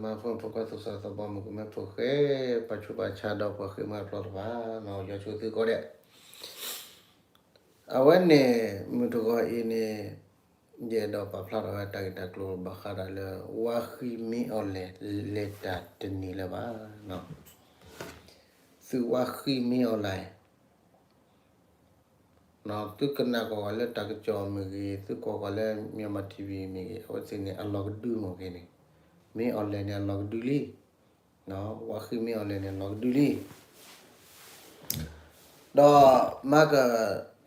မၤဖိမုၣ်ဖိခွါသူၣ်စၢ်သးဘီမုၢ်ကမဲဖိၣ်ဃဲ ပှၤဆူးပှၤဆါဒီးပှၤဃ့ၢ်မှံဟးဖျိးတဖၣ် ယွၤဆိၣ်ဂ့ၤသုကိးဂၤဒဲး, အဝဲန့ၣ် မုၢ်တဂီၤအံၤန့ၣ် ယအဲၣ်ဒိးပာ်ဖျါထီၣ်ဝဲတၢ်ဂ့ၢ်တၢ်ကျိၤဘၣ်ဃးဒီးလၢ ဝါဃံမ့ၢ်အီၣ်လဲၣ် လဲၤတၢ်တန့ၢ်လၢၤဘၣ်. သုးဝါဃံမ့ၢ်အီၣ်လဲၣ် သုကနၣ်ကွၢ်ကွၢ်လၢတၢ်ကစီၣ်မ့ၢ်ဂ့ၤ, သုကွၢ်ကွၢ်လၢ Myanmar T V မ့ၢ်ဂ့ၤ, အဝဲသ့ၣ်န့ၣ် အလီၤကဒုမ့ၢ်ဂ့ၤန့ၣ်, မ့ၢ်အီၣ်လဲၣ်န့ၣ် အလီၤကဒုလံ. ဝါဃံမ့ၢ်အီၣ်လဲၣ်န့ၣ် အလီၤကဒုလံ. ဒီးမၤက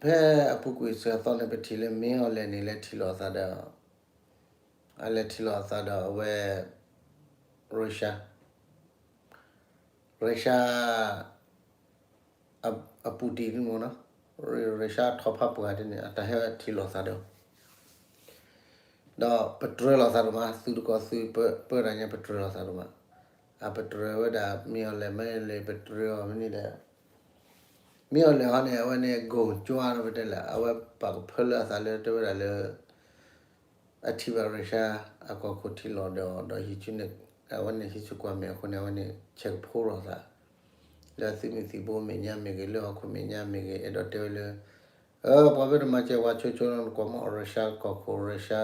ဖဲအပူၤကွံာ်စှၤသီန့ၣ် ပထံၣ်လၢမ့ၢ်အီၣ်လဲၣ်န့ၣ် လဲၤထံၣ်လိာ်အသးဒီး အလဲၤထံၣ်လိာ်အသးဒီးအဝဲ Russia, Russia အပူၤတံၤန့ၣ်မ့ၢ်နီၤ, Russia အထီၣ်ဖးပှၢ်တန့ၣ် အတၢ်ဟဲထံၣ်လိာ်သးဒီး ဒီးပတြၢၤလိာ်သးဒိၣ်မး, သုးတကိးသုး ပၢတၢ်ညါ ပတြၢၤလိာ်သးဒိၣ်မး. အပတြၢၤဝဲဒၣ် မ့ၢ်အီၣ်လဲၣ် မ့ၢ်လဲၣ် ပတြၢၤအီၤမ့ၢ်န့ၣ်ဒီး မ့ၢ်အီၣ်လဲၣ်ဟီန့ၣ် အဝဲန့ၣ် ဂုဏ်ကျိာ်ဒီးပတဲလၢ အဝဲပာ်ကဖၢလၢအသးလၢတဲဝဲဒၣ်လၢ အထံၣ်ဘၣ် Russia အကီၢ်ခိၣ်ထံလီၤဒီး ဒီးဟံးဆူန့ၣ် အဝဲန့ၣ်ဟံးဆူကွၢ်မဲာ်အဃိန့ၣ် အဝဲန့ၣ် ဆဲးကဖိလိာ်သး လၢသုးမုၢ်သံၣ်ဘိမဲာ်ညါမ့ၢ်ဂ့ၤ, လၢဟီၣ်ခိၣ်မဲာ်ညါမ့ၢ်ဂ့ၤ, အဲၣ်ဒိးတဲဝဲလၢ အၢ ပှၤမ့ၢ်တမၤစၢၤပှၤဆိဆိန့ၣ် ကွၢ်မ့ၢ် Russia ကီၢ်ခိၣ် Russia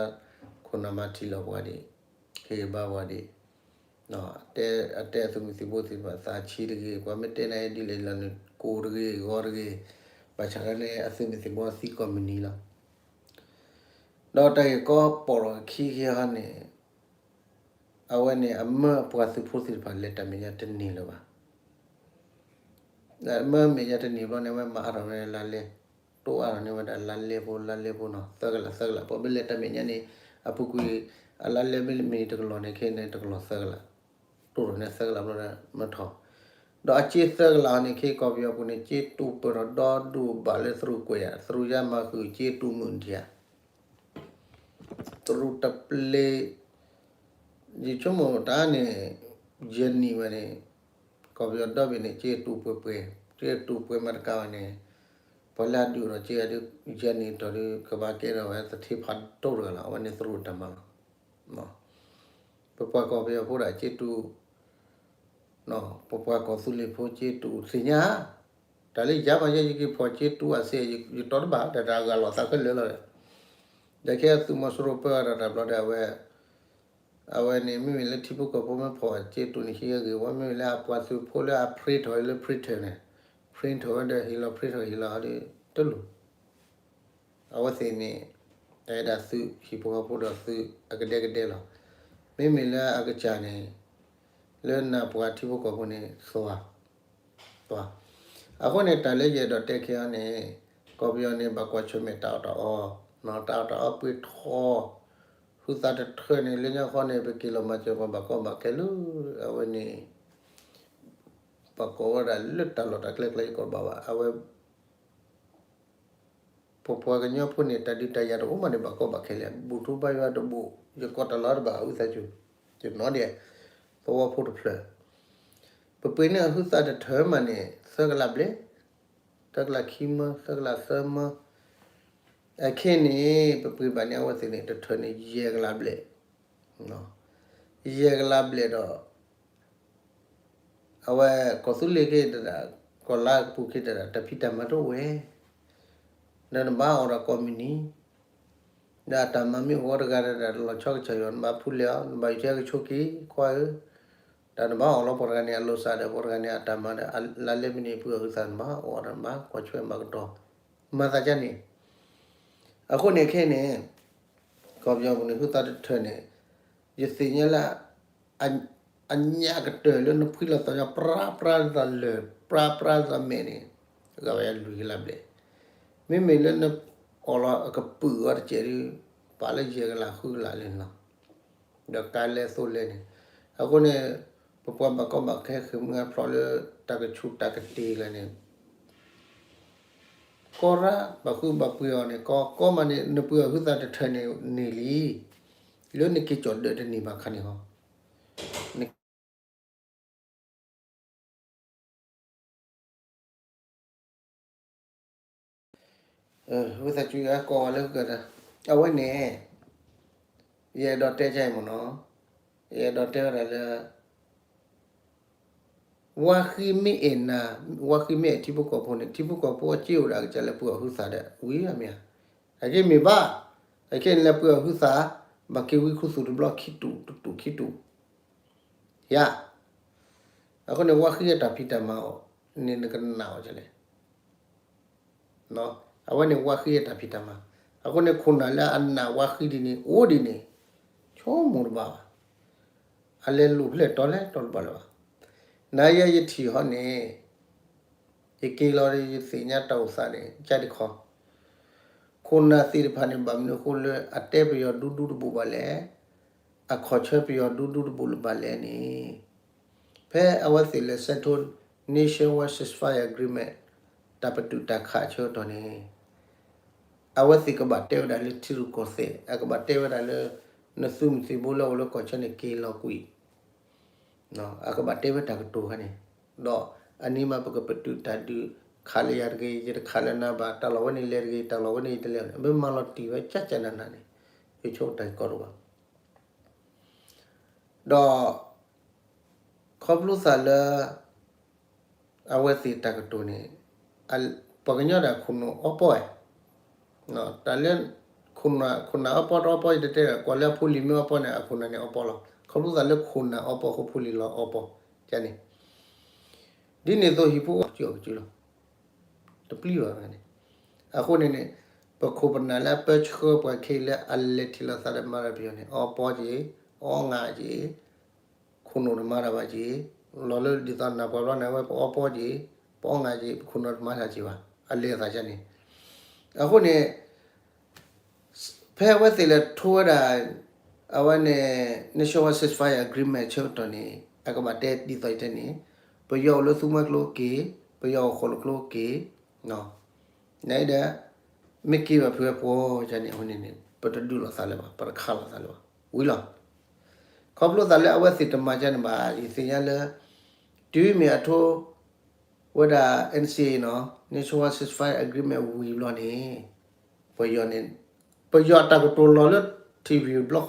ခိၣ်နၢ်မၤထံလီၤပှၤဒံး, ဟ့ၣ်ဂံၢ်ဘါပှၤဒံး, အတဲအသုးမုၢ်သံၣ်ဘိသ့ၣ်တဖၣ်သးဆံးတဂ့ၤ, ပှၤမ့ၢ်တဲနၤဒ်လဲၣ်လီၤန့ၣ် ကိၢ်တဂ့ၤ ဂီၤတဂ့ၤ, ဘၣ်ဆၣ်န့ၣ် အသုးမုၢ်သံၣ်ဘိသံကိးမုၢ်နံၤလီၤ. ဒီးတၢ်ဂ့ၢ်ကီပိာ်ထီၣ်အခံခံဟီန့ၣ် အဝဲန့ၣ် အမၢအပှၤသုးဖိသ့ၣ်တဖၣ်လဲၤတၢ်မဲာ်ညါတန့ၢ်လၢၤဘၣ်. မၢမဲာ်ညါတန့ၢ်ဘျီန့ၣ် အဝဲမၤအါထီၣ်ဝဲလါလဲ, တိၢ်အါထီၣ်န့ၢ်ဝဲဒၣ်လါလဲဖိ လါလဲဖိနီၤ သၢကလး သၢကလး, ပှၤမ့ၢ်လဲၤတၢ်မဲာ်ညါန့ၣ် အပူၤကွံာ် အလါလဲမ့ၢ်တကလီၢ်န့ၣ် ခဲအံၤန့ၣ် တကလီၢ်သၢကလး, တိၢ်ထီၣ်န့ၢ်သၢကလးဘျီဒီး မၢထီၣ်, ဒီးအစ့သၢကလးန့ၣ် ခဲအံၤကီၢ်ပယီၤပူၤန့ၣ် စ့တူၢ်ပၢၢ်ထီၣ်ဒီဒူၣ်ဘၣ်လၢသရူးကွဲးယၤ, သရူးယါမၤဃုာ်စ့တူၢ်မုၢ်ထံဧါ တရူးတပျ့ၤ, ယဆိကမိၣ်တၢ်န့ၣ် ယနံၤဝဲန့ၣ် ကီၢ်ပယီၤဒီဘ့ၣ်န့ၣ် စ့တူၢ်ပှဲၤပှဲၤ, စ့တူၢ်ပှဲၤမၤတကးဝဲန့ၣ် ပှၤလၢအဒုးအိၣ်ဒီးစ့အဒုး ယနံၤတီၢ်ဒုး ကဘၣ်ကဲထီၣ်ဝဲသထ့ဖးဒိၣ်တဂၤလီၤ. အဝဲန့ၣ်သရူးတၢ်မၤလီၤ. ပပှၤကီၢ်ပယီၤဖိဒၣ်စ့တူၢ် ပပှၤကီၢ်သူလ့ၤဖိစ့တူၢ်သ့ၣ်ညါ, တၢ်လၢယၤမး ယဲယက့ၤဖီၣ်စ့တူၢ်အစ့ ယတီတဘၣ် တၢ်တဂၤလီၤသးခဲလၢာ်လီၤဒီး, ဒီးခဲအသုးမီၤစိရိၤပၢအတၢ်တၢ်ဘျီဒီး အဝဲ, အဝဲန့ၣ် မ့မ့ၢ်လၢထံဖိကီၢ်ဖိမ့ၢ်ဖီၣ်စ့တူၢ်န့ၣ် ဟံးဂ့ၤဝဲ မ့မ့ၢ်လၢအပှၤသုးဖိလၢအ print ထီၣ်လၢ printer န့ၣ်, print ထီၣ်ဝဲဒီးဟ့ၣ်လီၤ print ထီၣ်ဟ့ၣ်လီၤဒီး တလိၣ် အဝဲသ့ၣ်န့ၣ် တၢ်အဲၣ်ဒၣ်သုးဟံၣ်ဖိဃီဖိဒီးသုးအကဒဲကဒဲလီၤ. မ့မ့ၢ်လၢအကစၢ်န့ၣ် လၢနၢ်ပှၤထံဖိကီၢ်ဖိန့ၣ် သွါ, သွါ. အဃိန့ၣ် တၢ်လၢယအဲၣ်ဒိးတဲခဲအံၤန့ၣ် ကီၢ်ပယီၤန့ၣ် ဘၣ်ကွၢ်ဆၢၣ်မဲာ်တၢ်အီၣ်တၢ်အီ, တၢ်အီၣ်တၢ်အီပှ့ၤထီၣ်, ဟုသးတထၢန့ၣ် လၢညါဃီန့ၣ် ပက့ၤလီၤမၤစၢၤပှၤဘၣ်ကီဘၣ်ခဲလၢာ် အဝဲန့ၣ် ပှၤကိးဝဲဒၣ်လၢတၢ်လီၢ်တၢ်ကျဲကျဲ ယကိးဘၣ်ဘၣ် အဝဲ ပပှၤကညီဖိန့ၣ် တၢ်ဒုးတၢ်ယၤတအိၣ်မးန့ၣ် ဘၣ်ကီဘၣ်ခဲလၢာ် ဘူၣ်ထူဘါယွၤတဘူၣ် ယကိးတၢ်လီၤတဘၣ် အဝံသးစူၤ ယနီၣ်ဒဲး သဝီဖိတဖျၢၣ် ပပှ့ၤန့ၢ်အဟုသးတထၢမးန့ၣ် သၢကလးဘျဲၣ်, သၢကလးခံမၢ သၢကလးသၢမၢ, အခဲန့ၣ် ပပှ့ၤဘၣ်န့ၢ်အဝဲသ့ၣ်န့ၣ် တထၢန့ၣ် ယဲၢ်ကလးဘျဲၣ်, ယဲၢ်ကလးဘျဲၣ်ဒီး အဝဲကီၢ်သူလ့ၤက့ၤတဒၣ် ကီၢ်လါပူၤက့ၤတဒၣ် တၢ်ဖံးတၢ်မၤတအိၣ်ဝဲ, ဒီးနဘၣ်အီၣ်ဒီးကိးမုၢ်နံၤ, ဒီးအတၢ်မၤမ့ၢ်အိၣ်တဂၤတဒၣ် တလီၤဆီကဆၢယွၤ နဘၣ်ဖူလဲၤအီၤ နဘၣ်ယူၤထဲကဆိက့ၤ ခွါဧၢ, ဒီးနဘၣ်အီၣ်လီၤပှၤတဂၤန့ၣ် အလိၤစးဒီး ပှၤတဂၤန့ၣ် အတၢ်မၤဒီး အလါလဲမ့ၢ်န့ၣ် ပုၢ်အဟုသး နဘၣ်အီၣ်ဒီးနဘၣ်ကွၢ်ဆွဲမၤကတီၤ မၤသးဒ်န့ၣ်, အဃိန့ၣ်ခဲန့ၣ် ကီၢ်ပယီၤပူၤန့ၣ် ဟုသးတထၢန့ၣ် ယသ့ၣ်ညါလၢ အညၣ်ကတၢၢ်လၢနဖှံလီၤသးညီ ပြါပြါလၢသးလၢာ် ပြါပြါလၢသးမဲာ်န့ၣ် ဂၤဝဲလွံၢ်ကလးဘျဲၣ်, မ့မ့ၢ်လၢနအီၣ်လီၤအကပုာ်အီၤတစဲးဒုး ပာ်လၢယဲၢ်ကလးဃုကလးလၢနီၤ, ဒီးကါလဲသိးလဲန့ၣ်, အဃိန့ၣ် ပပှၤဘၣ်ကီဘၣ်ခဲဃ့ၢ်မှံဟးဖျိးလၢတၢ်ကဆူးတၢ်ကတ့ၢ်လၢန့ၣ် ကီရၣ် ဘၣ်ဃုဘၣ်ပှ့ၤအီၤန့ၣ် ကီကီမးန့ၣ် နပှ့ၤအီၤဟုသးတထၢန့ၣ်န့ၣ်လံ, လၢနက့ၤကၠီၣ်ဒၢးတန့ၢ်ဘၣ်ခါန့ၣ်ဟီ, ဝဲသးစူၤယၤကိးဂၤလၢကတၢၢ်, အဝဲန့ၣ် ယအဲၣ်ဒိးတဲကအံၤမ့ၢ်နီၤ, ယအဲၣ်ဒိးတဲဝဲဒၣ်လၢ ဝါဃံမ့ၢ်အဲၣ်နၤ, ဝါဃံမ့ၢ်အဲၣ်ထံဖိကီၢ်ဖိန့ၣ် ထံဖိကီၢ်ဖိအစ့အိၣ်ဒီးအကစၢ်လဲၤပှ့ၤအီၣ်ဟုသးဒီး ဝံၤဧါမ့ၢ်ဧါ. အက့မ့ၢ်ဘၣ်, အက့န့ၣ်လဲၤပှ့ၤအီၣ်ဟုသး, ဘၣ်က့ၤဝံခူသူၣ်တဘျီခံတူာ်တတူာ်ခံတူာ်, ယၤ. အဃိန့ၣ် ဝါဃံအတၢ်ဖံးတၢ်မၤအီၤန့ၣ် နကနာ်အီၤဒ်လဲၣ်. အဝဲန့ၣ်ဝါဃံအတၢ်ဖံးတၢ်မၤ. အဃိန့ၣ် ခိၣ်နၢ်လၢအနာ်ဝါဃံဒ်န့ၣ် အိၣ်ဒ်န့ၣ် ဆိကမိၣ်တဘၣ်ဘၣ်. အလဲၤလိာ်ဖဲလဲၣ်တီလဲၣ်တီတဘၣ်လၢၤဘၣ်. နၤယဲယထံၣ်ဟီန့ၣ် ယက့ၤလီၤဒီးယသ့ၣ်ညါတၢ်အိၣ်သးန့ၣ် ကၢ်တခီ ခိၣ်နၢ်သ့ၣ်တဖၣ်န့ၣ် ဘၣ်မနုၤအဃိလၢအတဲပယီၤဒူဒူတဘိးဘၣ်လဲၣ်, အခီၣ်ဆၢပယီၤဒူဒူတဘိးလၢၤဘၣ်လဲၣ်န့ၣ်, ဖဲအဝဲသ့ၣ်လဲၤ settle Nationwide Ceasefire Agreement တၢ်ပတုာ်တၢ်ခးအဆၢကတီၢ်န့ၣ် အဝဲသ့ၣ်ကဘၣ်တဲဝဲဒၣ်လၢထံရူၢ်ကီၢ်သဲး, အကဘၣ်တဲဝဲဒၣ်လၢ နသုးမုၢ်သံၣ်ဘိလၢအိၣ်လၢကီၢ်ဆၢန့ၣ်က့ၤလီၤကွံာ် အကဘၣ်တဲဝဲတၢ်ကတိၤခါန့ၣ်, ဒီးအန့ၣ်မးပကပတုာ်တၢ်ဒုးခးလၢယၤတဂ့ၤ, ယတခးလၢနၤဘၣ်, တၢ်လီၢ်ဝဲန့ၣ်လဲၤတဂ့ၤ, တၢ်လီၢ်ဝဲန့ၣ်ယတလဲၤဘၣ်န့ၣ် မ့ၢ်မၤလီၤတံၢ်ဝဲကၢ်ကၢ်နးနးန့ၣ် ယဆိကမိၣ်တၢ်ကီတအိၣ်ဘၣ်. ဒီး ခီဖျိသးလၢ အဝဲသ့ၣ်တၢ်ကတိၤန့ၣ် ပှၤကညီဒၣ်ခိၣ်နၢ်အီပီၢ်ဝဲ, တၢ်လၢ ခိၣ်နၢ်အီပီၢ်တအီပီၢ် ယတတဲဒီး ကွၢ်လၢအဖိလံၤမ့ၢ်အီပီၢ်န့ၣ် အခိၣ်နၢ်န့ၣ်အီပီၢ်လီၤ. ခီဖျိသးလၢခိၣ်နၢ်အီပီၢ်အဃိ ဖိလံၤလီၤအီပီၢ်န့ၣ်, ဒ်န့ၣ်အသိးဟံၣ်ဖိဃီဖိကစုအီၤကစုလီၤ. တပျံၤဘၣ်န့ၣ်. အဃိန့ၣ်န့ၣ် ပခိၣ်ပနၢ်လၢအပၢဆှၢပှၤခဲအံၤလၢအလဲၤထံၣ်လိာ်သးဒီးမၤတၢ်ပယီၤန့ၣ် အီပီၢ်က့ၤ, အီငါက့ၤ, ခိၣ်နၢ်တမၤတၢ်ဘၣ်က့ၤ, လီၤလၢဒ်သိးနၢ်ပှၤဘျီန့ၣ် အဝဲပအီပီၢ်က့ၤ, ပအီငါက့ၤ, ပခိၣ်နၢ်တမၤတၢ်က့ၤဘၣ်, အလဲၤအသးန့ၣ်. အဃိန့ၣ် ဖဲအဝဲသ့ၣ်လဲၤထိဝဲဒၣ် အဝဲန့ၣ် Nationwide Ceasefire Agreement ဆၢကတီၢ်န့ၣ် အကဘၣ်တဲဒ်သိးယတဲန့ၣ်, ပယီၤအိၣ်လၢသူမွဲကျိက့ၤ, ပယီၤအိၣ်ဃိၣ်လၢကျိက့ၤ, န့ၣ်ဒီး မ့ၢ်က့ၤဘၣ်ဖုဝဲပှၤန့ၣ် အဝဲန့ၣ်န့ၣ် ပတဒုးလိာ်သးလၢၤဘၣ်, ပတခးလိာ်သးလၢၤဘၣ်, ဝံၤလီၤ. ခီဖျိသးလၢအဝဲသ့ၣ်တမၤကန့ၣ်ဘၣ် ယသ့ၣ်ညါလၢ တုၤမ့ၢ်အထိ ဝဲဒၣ် NCA နီၤ Nationwide Ceasefire Agreement ဝံၤဘျီန့ၣ် ပယီၤန့ၣ် ပယီၤအတၢ်ကတိၤလီၤလၢ ထံၣ်ဖံးဘျီဃီလီၤန့ၣ်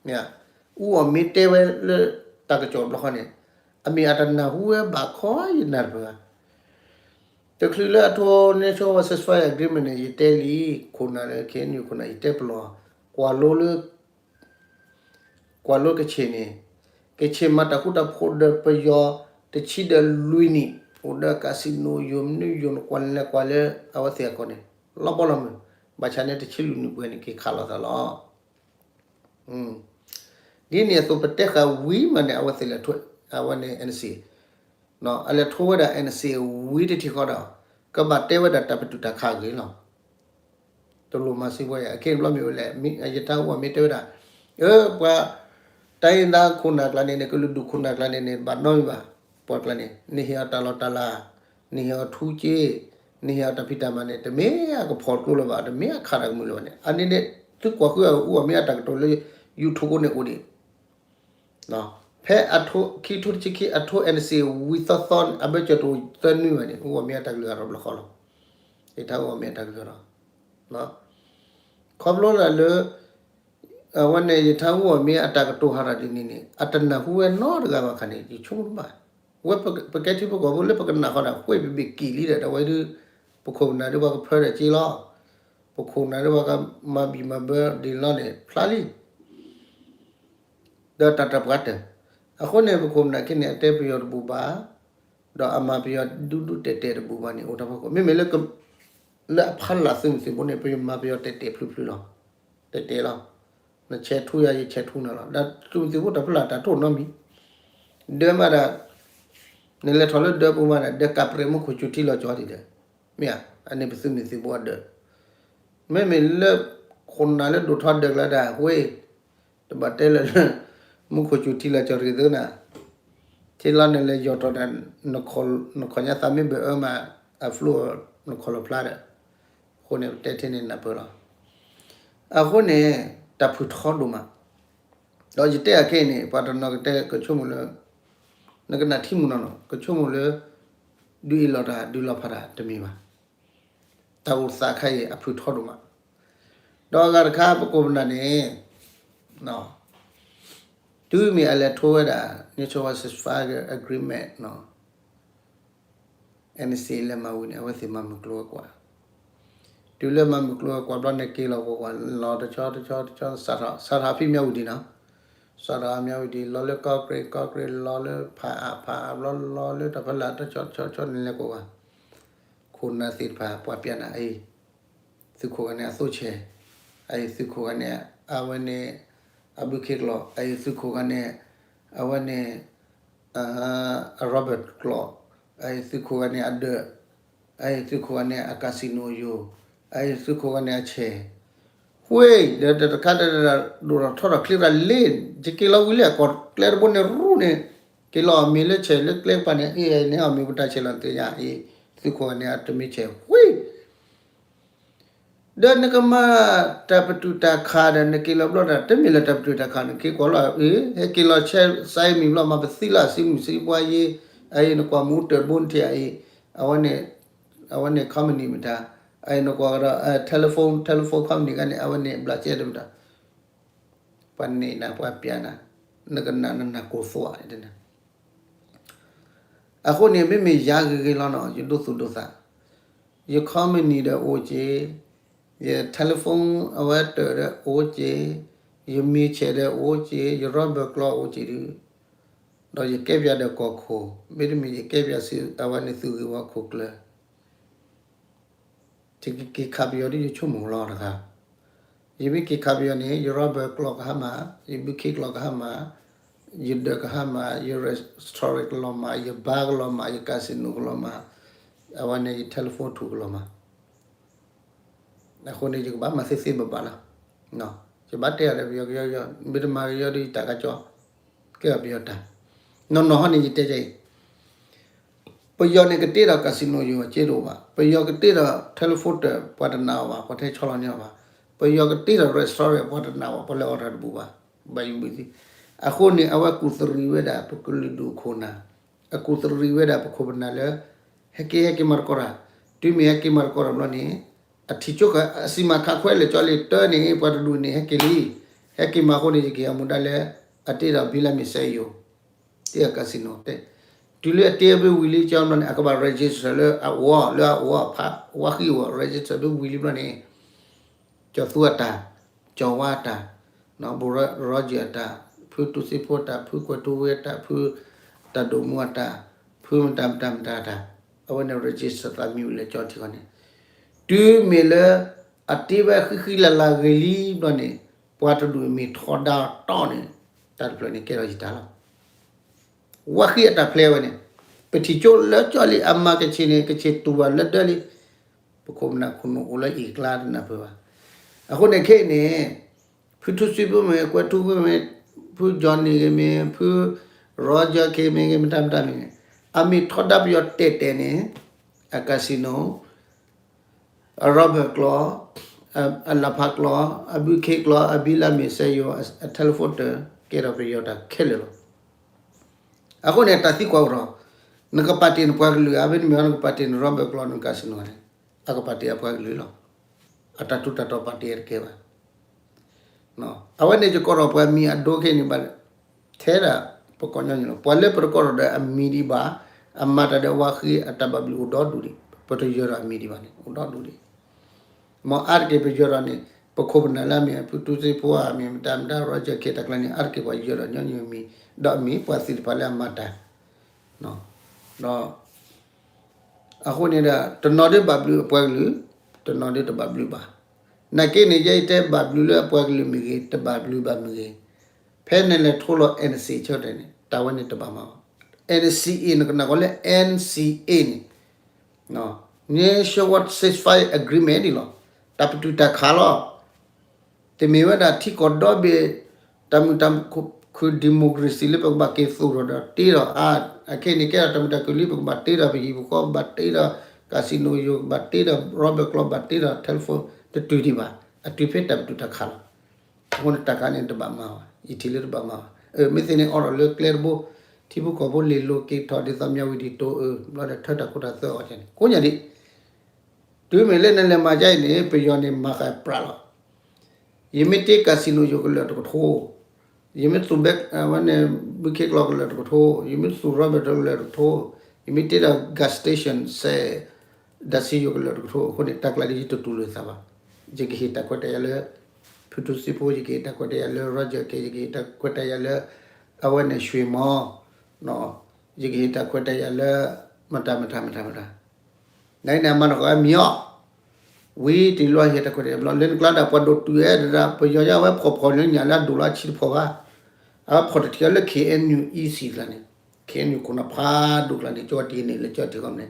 မ့ၢ် အူအီၣ်မ့ၢ်တဲဝဲလၢတၢ်ကစီၣ်ဘျီဃီန့ၣ် အမ့ၢ်အတနၢ်ဟူဝဲဘၣ်ခီယနၢ်တပၢၢ်ဘၣ်. တချုးလၢအထိ Nationwide Ceasefire Agreement န့ၣ် ယတဲလံ ခိၣ်နၢ်လၢ KNU ခိၣ်နၢ် ယတဲပလီၢ် ကွၢ်လိလၢ ကွၢ်လိကခ့ၣ်န့ၣ် ကခ့ၣ်မၤတၢ်ဃူတၢ်ဖိးဒီးပယီၤတဆံဒီးလွံၢ်နံၣ် အိၣ်ဒီး casino ယိၤမနုၤယိၤနကွၢ်လဲၤကွၢ်လၢအဝဲသ့ၣ်အကီၢ်န့ၣ် လီၤဘီလီၤမုၢ် ဘၣ်ဆၣ်န့ၣ်တဆံလွံၢ်နံၣ်ပှဲၤန့ၣ် က့ၤခးလိာ်သးလီၤ. ဒ်န့ၣ်အသိးပတဲဃာ်ဝံၤမးန့ၣ် အဝဲသ့ၣ်လဲၤထိ အဝဲန့ၣ် NCA အလဲၤထိဝဲဒၣ် NCA ဝံၤတထံၣ်ဃီဒီး ကဘၣ်တဲဝဲဒၣ်တၢ်ပတုာ်တၢ်ခးအဂ့ၢ်လီၤ. တလိၣ်မၤစ့ဝဲ အခဲအံၤဘျီမ့ၢ်ဝဲလဲၣ် ယထါအူအီၣ်မ့ၢ်တဲဝဲဒၣ် အၢ ပှၤ တိုင်းရင်းသား ခိၣ်နၢ်ကျါန့ၣ်န့ၣ် ကလုာ်ဒူၣ်ခိၣ်နၢ်ကျါန့ၣ်န့ၣ် ဘၣ်နီတမံၤဘၣ် ပှၤကျါန့ၣ် နဟ့ၣ်အီၤတၢ်လီၢ်တၢ်လၤ နဟ့ၣ်အီၤထူက့ နဟ့ၣ်အီၤတၢ်ဖံးတၢ်မၤန့ၣ် တမ့ၢ်အကဖီၣ်ကျိလၢၤဘၣ် တမ့ၢ်အခးတၢ်ကမုာ်လၢၤဘၣ်န့ၣ် အန့ၣ်န့ၣ် သုကွၢ်ဃုအူအီၣ်မ့ၢ်အတၢ်ကတိၤလၢ YouTube န့ၣ်အိၣ်ဒံး ဖဲအထိ ခံထိတဆံခံ အထိ NCA ဝံၤသီသီန့ၣ် အဘၢၣ်စၢၤတအိၣ်သၢနွံဘၣ်န့ၣ် အူအီၣ်မ့ၢ်အတၢ်ကလုၢ်အါထီၣ်ဘျီဃီလီၤ. ယထါအူအီၣ်မ့ၢ်အတၢ်ကလုၢ်အါထီၣ် ခီဖျိလၢ အဝဲန့ၣ် ယထါအူအီၣ်မ့ၢ်အတၢ်ကတိၤဟးထီၣ်ဒ်န့ၣ်န့ၣ် အတနၢ်ဟူဝဲနီတဂၤဘၣ်ခါန့ၣ် ယဆိကမိၣ်ဘၣ် ဝဲပကဲထံဖိကီၢ်ဖိလၢပကနၣ်ဃီဒီး ဃ့ၢ်ပဘ့ၣ်ကံၣ်လံဒီး တဝဲဒုး ပခိၣ်ပနၢ်ဒုးပှၤကဖၢဒီးက့လီၤ. ပခိၣ်ပနၢ်ဒုးပှၤကမၤဘံၣ်မၤဘၢဒ်န့ၣ်လီၤန့ၣ် ဖျါလံ ဒီးတၢ်တၢ်ပှၤတၢၢ် အဃိန့ၣ် ပခိၣ်ပနၢ်ခဲန့ၣ် အတဲပယီၤတဘူၣ်ဘၣ်, ဒီးအမၤပယီၤဒူဒူတဲာ်တဲာ်တဘူၣ်ဘၣ်န့ၣ် အိၣ်တၢ်ဖီခိၣ် မ့မ့ၢ်လၢ လၢအဖီလာ်သုးမုၢ်သံၣ်ဘိန့ၣ် ပယီၤမၤပယီၤတဲာ်တဲာ်ဖျုးဖျုးလီၤ. တဲာ်တဲာ်လီၤ. နဆဲးထူယၤ ယဆဲးထူနၤလီၤ. ဒီးသုးမုၢ်သံၣ်ဘိတၢ်ဖီလာ်တၢ်ထိၣ်နီတမံၤ ဒၢမးဒီး နလဲၤထီၣ်လၢဒၢပူၤမးဒီး ဒၢကးပြဲးမူခိၣ်စူၤထံလီၤကၠီၤဒ်ဒီး မ့ၢ်ဧါ, အန့ၣ်ပသုးမုၢ်သံၣ်ဘိအဒၢး, မ့မ့ၢ်လၢ ခိၣ်နၢ်လၢဒိၣ်ထီၣ်ဒၢးကျါဒၣ် ဝဲ တဘၣ်တဲလၢ မူခိၣ်စူၤထံလီၤကၠီၤတဂ့ၤသ့နၤ, ထံလီၤန့ၣ်လဲၤယီၤထီၣ်ဒီး နခီၣ်ညါသးမ့ၢ်ဘၢအၢမး အဖျိ နခီၣ်လီၤဖျါဒီး, အဃိန့ၣ် ပတဲထဲန့ၣ်နၢ်ပၢၢ်လီၤ. အဃိန့ၣ် တၢ်ဖုၣ်ထီဒိၣ်မး ဒီးယတဲအခဲအံၤန့ၣ် ပှၤတနီၤကတဲကဆိကမိၣ်လၢ နကနၣ်ထံမုၢ်နီၢ်နီၢ် ကဆိကမိၣ်လၢ ဒုးအ့ၣ်လိာ်တၢ် ဒုးလီၤဖးတၢ်တမ့ၢ်ဘၣ်. တၢ်အိၣ်သးခါအံၤအဖုၣ်ထီဒိၣ်မး, ဒီးအဂၤတခါပခိၣ်ပနၢ်န့ၣ် တုၤ တုၤမ့ၢ်အလဲၤထိဝဲဒၣ် Nationwide Ceasefire Agreement နီၤ NCA လဲၤမၤဝံၤန့ၣ် အဝဲသ့ၣ်မၤမုၢ်ကျိၤဝဲၤကွာ်, တုၤလၢမၤမုၢ်ကျိၤဝဲၤကွာ်ဘျီန့ၣ် က့ၤလီၤကွၢ်ကွၢ် လီၤတဆီတဆီတဆီ စးထီၣ် စးထီၣ်ဖဲမၠၣ်ဝတံၤနီၤ, စးထီၣ်မၠၣ်ဝတံၤ လီၤလၢကီၢ်ကရ့ၣ်, ကီၢ်ကရ့ၣ်လီၤလၢဖးအါ, ဖးအါဘျီလီၤလၢတၢ်ဖီလာ် တဆီတဆီတဆီန့ၣ် လဲၤကွၢ်ကွၢ်, ခိၣ်နၢ်သ့ၣ်တဖၣ် ပှၤပျဲနၤအံၤ သုးခိၣ်ဂၤန့ၣ်အသိးဆဲး, အအံၤသုးခိၣ်ဂၤန့ၣ် အဝဲန့ၣ် အဘုခ့ကျိာ်, အအံၤသုးခိၣ်ဂၤန့ၣ် အဝဲန့ၣ် အ Robert ကျိာ်, အအံၤသုးခိၣ်ဂၤန့ၣ်အဒၢး, အအံၤသုးခိၣ်ဂၤန့ၣ်အ casino ယိၤ, အအံၤသုးခိၣ်ဂၤန့ၣ်အဆဲး, ဝ့ၢ် ဒီးတခါတဒိၣ်ထီၣ်ထီထီၣ်ချ့သးလ့, ယက့ၤလီၤဝံၤလံ အကိာ်ကျဲတဘိန့ၣ်ရူၢ်န့ၣ်, က့ၤလီၤအီၣ်မ့ၤလၢဆဲးလၢကျဲကပၤန့ၣ် အ့ၣ် အန့ၣ်အီၣ်မ့ၤပတၢ်ဆဲးလီၤ သ့ၣ်ညါအံၤ, သုးခိၣ်ဂၤန့ၣ်အတမ့ၢ်ဆဲး ဝ့ၢ် ဒီးနကမၤတၢ်ပတုာ်တၢ်ခးဒီး နက့ၤလီၤဘျီဒီး တမ့ၢ်လၢတၢ်ပတုာ်တၢ်ခးန့ၣ် က့ၤကွၢ်လီၤ အ့ၣ် ဟဲက့ၤလီၤဆဲးစါအံၤမံၤဘျီ မၤပသံလၢအစုမုၢ်စုပှၤယ့, အအံၤနကွၢ်မူတၢၢ်တဘိနထံၣ်အံၤ, အဝဲန့ၣ် အဝဲန့ၣ် company မတၤ, အအံၤနကွၢ်ကဒီး telephone, telephone company ခါန့ၣ် အဝဲန့ၣ် ဘျးကဲတမတၤ, ပှၤန့ၢ်နၤ ပှၤပျဲနၤ, နကနၣ်နနၢ်ကိၢ်သွး အဃိန့ၣ် မ့မ့ၢ်ယၤဂ့ၤဂ့ၤလီၤနီၤ ယဒိသူၣ်ဒိသး, ယ company ဒီးအိၣ်က့ၤ, ယ telephone အဝဲတၢၢ်ဒီးအိၣ်က့ၤ, ယမ့ၤဆဲးဒီးအိၣ်က့ၤ, ယ rubber ကျီအိၣ်က့ၤဒုး, ဒီးယကဲပၠးဒီးကီၢ်ခိၣ်, မ့တမ့ၢ်ယကဲပၠးဆူအဝဲန့ၣ်သုးဂ့ၢ်ဝီခိၣ်ကျၢၢ် ယကက့ၤခးပယီၤဒ်ယဆိကမိၣ်လီၤတခါ, ယမ့ၢ်က့ၤခးပယီၤန့ၣ် ယ rubber ကျီကဟါမၢ်, ယဘုခ့ကျီကဟါမၢ်, ယဒၢးကဟါမၢ်, ယ restaurant ကလီၤမၢ်, ယ bar ကလီၤမၢ်, ယ casino ကလီၤမၢ်, အဝဲန့ၣ်ယ telephone ထူၣ်ကလီၤမၢ် အဃိန့ၣ် ယကဘၣ်မၤသ့သ့ဘၣ်ဘၣ်လီၤ. ယဘၣ်တဲအီၤဒီးပယီၤကယီကယီ, မ့ၢ်တမၤကယီဒ်ယတၢ်ကစီၣ်, ကဲအီၤပယီၤတၢ်, နီၢ်နီၢ်ဟီန့ၣ် ယတဲကဲအံၤ, ပယီၤန့ၣ်ကတ့ဒီး casino ယိၤအက့တအိၣ်ဘၣ်, ပယီၤကတ့ဒီး telephone တၢၢ် ပှၤတနာ်အီၤဘၣ်, ပှၤတဟဲဆီလီၤန့ၢ်အီၤဘၣ်, ပယီၤကတ့ဒီး restaurant ပှၤတနာ်အီၤ ပှၤလဲၤအီၣ်တၢ်တဘူၣ်ဘၣ်, ဘၣ်ယဘုသ့, အဃိန့ၣ် အဝဲကူၣ်သရံးဝဲဒၣ်ပကလုာ်ဒူၣ်ခိၣ်နၢ်, အကူၣ်သရံးဝဲဒၣ်ပခိၣ်ပနၢ်လၢ ဟဲက့ၤဟဲက့ၤမၤသကိးတၢ်, တုၤမ့ၢ်ဟဲက့ၤမၤသကိးတၢ်ဘျီန့ၣ် အထံၣ်ကၠိက အစံးမၤခးခွဲးလဲၣ်ကၠီလံ တၢ်န့ၣ် ပှၤတဒူၣ်န့ၣ် ဟဲက့ၤလံ, ဟဲက့ၤမၤအဃိန့ၣ် ယကဟ့ၣ်အမူဒါလၢ အတ့ဒီးဘံလၢမ့ၤစဲယိၤ, တ့ဒီး casino တဲ, တုၤလၢအတ့ဘၣ်ဝံၤလံကၠီဘျီန့ၣ် အကဘၣ် register လၢအအိၣ် လၢအအိၣ်ဖး ဝါဃံအိၣ် register ဘၣ်ဝံၤလံဘျီန့ၣ် ကၠီၤသူအတၢ်, ကၠီၤဝါအတၢ်, ဘိၣ်ရီကၠံၣ်အတၢ်, ဖုတူစ့ဖိအတၢ်, ဖုကွဲၤထူဝ့အတၢ်, ဖုတၢ်ဒိၣ်မူအတၢ်, ဖုမတၤမတၤမတၤအတၢ်, အဝဲန့ၣ် register သးမံၤဝံၤလၢကၠီထံဃီန့ၣ်, တုၤမ့ၢ်လၢ အတ့ဝဲဃံဃံလၤလၤဂ့ၤလံဘျီန့ၣ် ပှၤတဒူၣ်မ့ၢ်ထီဒါတီၢ်န့ၣ် တၢ်တဖျၢၣ်န့ၣ်ကဲထီၣ်ယတၢ်လီၤ. ဝါဃံအတၢ်ဖျဲဝဲန့ၣ် ပထံၣ်ကၠိလၢကၠီလံ အမၤကဆ့ၣ်န့ၣ် ကဆ့ၣ်တူၢ်ဘၣ်လၢဒၢလံ, ပခိၣ်ပနၢ်ခိၣ်နူာ်အိၣ်လၢအံၣ်အကျါတနၢ်ပၢၢ်ဘၣ်. အဃိန့ၣ်ခဲအံၤန့ၣ် ဖုထူစ့ဖိမ့ၢ် ကွဲၤထူဝ့မ့ၢ် ဖုကၠီနံၣ်ဂ့ၤမ့ၢ် ဖု ရီကၠံၣ် ခ့မ့ၢ်ဂ့ၤ မတၤမတၤမ့ၢ်ဂ့ၤ အမ့ၢ်ထီဒါပယီၤတဲာ်တဲာ်န့ၣ် အ casino အ rubber ကျီ, အလၢ်ဖးကျီ, အဘုခ့ကျီ, အဘံလၢမ့ၤစဲယိၤ, အ telephone တၢၢ် ကဲထီၣ်ပယီၤတၢ်ခဲလၢာ်လီၤ. အဃိန့ၣ် တၢ်သံကွၢ်အိၣ်ထီၣ်, နကပာ်တ့ၢ်နပှၤကလုာ်ဧါ, မ့တမ့ၢ်နကပာ်တ့ၢ်န rubber ကျီ န casino န့ၣ်, အကပာ်တ့ၢ်အပှၤကလုာ်လီၤ. အတၢ်ထူးတၢ်တီၤပာ်တ့ၢ်တကဲဘၣ်. အဝဲန့ၣ်ယကိးထီၣ်ပှၤမံၤအဒိခဲအံၤန့ၣ်ဘၣ် ထဲဒၣ်ပကိးညီနုၢ်လီၤ. ပှၤလၢပတကိးထီၣ်ဒီးအမံၤဒံးဘၣ်, အမၤတၢ်ဒီးဝါဃံအတၢ်ဘၣ်ဘျုးအိၣ်ဒီဒူၣ်ဒံး, ပတယၢၤဒီးအမံၤဒံးဘၣ်န့ၣ် အိၣ်ဒီဒူၣ်ဒံး. မ်အါတက့ၢ်ပယၢၤဒီးန့ၣ် ပခိၣ်ပနၢ်လၢအမ့ၢ် ဖုထူစ့ဖိဧါ မ့ၢ်မတၤမတၤ ရီကၠံၣ် ခ့ တၢ်ကျါန့ၣ် အါတက့ၢ်ပှၤယၢၤဒီးညီနုၢ်အမံၤ, ဒီးအမ့ၢ်ပှၤသ့ၣ်တဖၣ်လၢအမၤတၢ် ဒီး အဃိန့ၣ်ဒီး တနီၤဒ်ဘၣ်ဘျုးအပှၤကလုာ်, တနီၤဒ်တဘၣ်ဘျုးဘၣ်. နာ်က့န့ၣ် ယဲယတဲဘၣ်ဘျုးလၢအပှၤကလုာ်မ့ၢ်ဂ့ၤ, တဘၣ်ဘျုးဘၣ်မ့ၢ်ဂ့ၤ, ဖဲနလဲၤထိလီၤ NCA ဆၢတဲာ်န့ၣ် တၢ်ဝဲန့ၣ်တဘၣ်မၤဘၣ်. NCA နကနၣ်ကီးလၢ NCA န့ၣ် Nationwide Ceasefire Agreement န့ၣ်လီၤ. တၢ်ပတုာ်တၢ်ခးလီၤ. တမ့ၢ်ဝဲဒၣ်ထံကီၢ်ဒီဘ့ၣ် တၢ်မုာ်တၢ်ခုၣ် democracy လၢပကဘၣ်က့ၤသိၣ်ထီၣ်ဒီးတ့ဒီးအါ, အခဲအံၤန့ၣ်ကဲထီၣ်တၢ်မုာ်တၢ်ခုၣ်လံ ပကဘၣ်တ့ဒီးပဟံၣ်ပဃီ, ဘၣ်တ့ဒီး casino ယိၤ, ဘၣ်တ့ဒီး rubber ကျီ, ဘၣ်တ့ဒီး telephone တတုၤဒံးဘၣ်. အတုၤဖဲတၢ်ပတုာ်တၢ်ခးလီၤ. အဃိန့ၣ်တၢ်ခါန့ၣ်တဘၣ်မၤဘၣ်, ယထံၣ်လၢတဘၣ်မၤဘၣ်. မ့ၢ်သ့န့ၣ်အိးထီၣ်လၢကျဲတဘိ, ထံဖိကီၢ်ဖိလ့ၢ်လိၤက့ၤထီၣ်ဒ်သိးမၠၣ်ဝတံၤတိၤအၢ, ဘျီဒီးထၢတၢ်ခိတၢ်သွဲအီၤန့ၣ် ကိးညါဒံး တုၤမ့ၢ်လၢနလဲၤမၤဒ်အံၤန့ၣ် ပယီၤန့ၣ်မၤဃာ်ပြးလီၤ. ယမ့ၢ်တ့ casino ယိၤကလၢာ်တကထိ, ယမ့ၢ်သူၣ်ဘဲ အဝဲန့ၣ် ဘုခ့ကျိာ်ကလၢာ်တကထိ, ယမ့ၢ်သူၣ်ရီဘၢၣ်တကလၢာ်တကထိ, ယမ့ၢ်တ့ဒီး gas station စဲး ဒၣ်စံယိၤကလၢာ်တကထိ, အဃိန့ၣ် တၢ်ကျါဒ်ယတတူၢ်လိာ်သးဘၣ်. ယကဟ့ၣ်တၢ်ခွဲးတၢ်ယာ်လၢ ဖုထူစ့ဖိ, ယကဟ့ၣ်တၢ်ခွဲးတၢ်ယာ်လၢ Roger Kay, ယကဟ့ၣ်တၢ်ခွဲးတၢ်ယာ်လၢ အဝဲန့ၣ် ရွှေမော်, ယကဟ့ၣ်တၢ်ခွဲးတၢ်ယာ်လၢ မတၤမတၤမတၤမတၤ နအံၤန့ၣ် အမၤနၢၤဃီၤမံၤအီၤ, ဝံၤတ့ၢ်လီၤဟ့ၣ်တၢ်ခွဲးတၢ်ယာ်ဘျီ လၢနကျါဒၣ်ပှၤဒိၣ်တုၤဝဲဒၣ် ပယီၤယါဝဲဖှီၣ်ဖှီၣ်လၢညၣ်လၢအဒိၣ်လီၤ အဆံတဖှီၣ်ဘၣ်, အဖှီၣ်တထံၣ်အီၤလၢ K N U E C ကျါန့ၣ်, K N U ခိၣ်နၢ်ဖးဒိၣ်ကျါန့ၣ် ကၠီတံၢ်န့ၣ် လၢကၠီတံၢ်ဃီန့ၣ်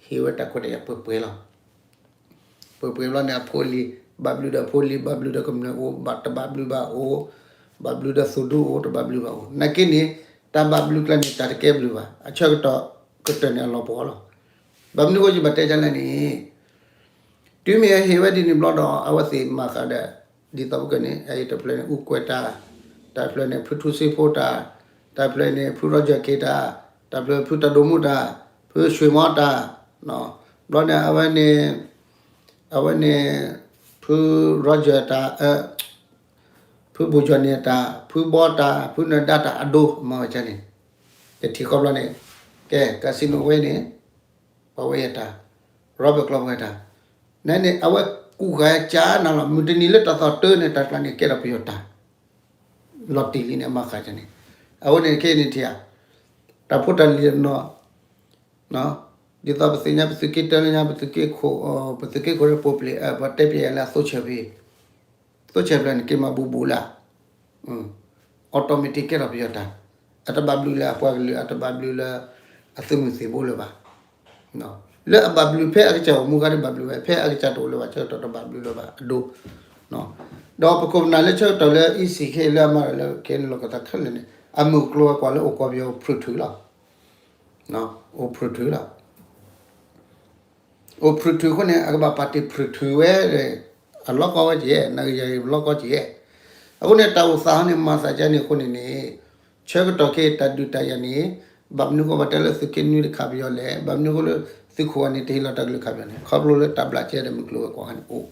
ဟ့ၣ်ဝဲတၢ်ခွဲးတၢ်ယာ်ပှဲၤပှဲၤလီၤ. ပှဲၤပှဲၤဘျီန့ၣ် အဖိအလံၤ ဘၣ်ဘျုးဒီးဖိလံၤ ဘၣ်ဘျုးဒီးကမျၢၢ်အိၣ် ဘၣ်တဘၣ်ဘျုးဘၣ်အိၣ်, ဘၣ်ဘျုးဒီးသုးဒူအိၣ် တဘၣ်ဘျုးဘၣ်အိၣ် နာ်က့န့ၣ် တၢ်ဘၣ်ဘျုးကျါန့ၣ် တၢ်တကဲဘျုးဘၣ် အဆၢကတီၢ်ကတၢၢ်န့ၣ် အလီၤပှီၢ်လီၤ. ဘၣ်မနုၤအဃိယဘၣ်တဲဒ်လဲၣ်န့ၣ် တုၤမ့ၢ်အဟ့ၣ်ဝဲဒ်န့ၣ်ဘျီဒီး အဝဲသ့ၣ်မၤဃးဒီး ဒ်သိးပကန့ၣ် အအံၤတဖျၢၣ်န့ၣ် အူကွဲးတၢ်, တၢ်ဖျၢၣ်န့ၣ် ဖုထူစ့ဖိတၢ်, တၢ်ဖျၢၣ်န့ၣ် ဖုရီကၠၢၣ်က့ၤတၢ်, တၢ်ဖျၢၣ်ဖုတၢ်ဒိၣ်မူတၢ်, ဖုဆွ့ၣ်မီတၢ်, ဘျီန့ၣ် အဝဲန့ၣ် အဝဲန့ၣ် ဖုရီကၠၢၣ်တၢ်, ဖုဘိၣ်ကၠီၣ်န့ၣ်တၢ်, ဖုဘီတၢ်, ဖုနၢၤဒါတၢ်အဒိ မၤဝဲကန့ၣ်, ယထံၣ်ဃီဘျီန့ၣ်, ကဲ casino ဝဲန့ၣ် ပှၤဝဲယတၢ်, ရီဘၢၣ်ကျီပှၤတၢ်, နန့ၣ် အဝဲကူၣ်ဃာ်ကၠါနၤလီၤ မုၢ်တနံၤလၢတၢ်သီၣ်တၢန့ၣ် တၢ်ကျါန့ၣ် ကဲထီၣ်ပယီၤတၢ် လီၤတံၢ်လံန့ၣ် အမၤဃာ်ကန့ၣ်, အဃိန့ၣ်ခဲအံၤန့ၣ်ထံၣ်ဧါ, တၢ်ဖိတၢ်လံၤတနီၤ ဒ်သိးပသ့ၣ်ညါ ပသုးက့တၢလၢညါ ပသုးက့ခိၣ်, ပသုးက့ခိၣ်လၢပူၤပျံၤ ပှၤတဲပျဲယၤလၢအသိဆၢဖဲ သိဆၢဖျၢၣ်န့ၣ် က့ၤမၤဘူးဘူးလၢ automatic ကဲထီၣ်ပယီၤတၢ်, အတဘၣ်ဘျုးလၢအပှၤကလုာ် အတဘၣ်ဘျုးလၢ အသုးမုၢ်သံၣ်ဘိလၢၤဘၣ်, လၢအဘၣ်ဘျုးဖဲအကစၢ်အိၣ်မူခါဒ်ဘၣ်ဘျုးဝဲ ဖဲအကစၢ်တအိၣ်လၢၤဘၣ်ဆၢကတီၢ်တဘၣ်ဘျုးလၢၤဘၣ်အဒိ, ဒီးပခိၣ်ပနၢ်လၢဆၢကတီၢ်လၢ အံၤစံၣ်ခဲအံၤလၢအမၤဒီးလၢ ခဲန့ၣ်လီၤကသးခဲလၢာ်န့ၣ် အမုၢ်ကျိၤဝဲၤကွာ်လၢအိၣ်ကီၢ်ပယီၤအိၣ်ဖုၣ်ထုးလီၤ, အိၣ်ဖုၣ်ထုးလီၤ အိၣ်ဖုၣ်ထုးအဃိန့ၣ် အကဘၣ်ပာ်တ့ၢ်ဖုၣ်ထုးဝဲ, အလီၢ်ကီဝဲကယဲၢ် နဂယၤအံၤလီၢ်ကီကယဲၢ်, အဃိန့ၣ် တၢ်အိၣ်သးဟီန့ၣ် မၤသးကန့ၣ်အဃိန့ၣ်န့ၣ်, ဆၢကတီၢ်ခဲအံၤတၢ်ဒုးတၢ်ယၤန့ၣ်, ဘၣ်မနုၤဃိဘၣ်တဲလၢသုးက့နွံတခးပယီၤလဲၣ်, ဘၣ်မနုၤဃိလၢသုးခိၣ်ဝဲန့ၣ် တဟ့ၣ်လီၤတၢ်ကလုၢ်ခးပယီၤန့ၣ် ခီဖျိလၢတၢ်ဘျးကဲဒီးမုၢ်ကျိၤဝဲၤကွာ်န့ၣ်အိၣ်,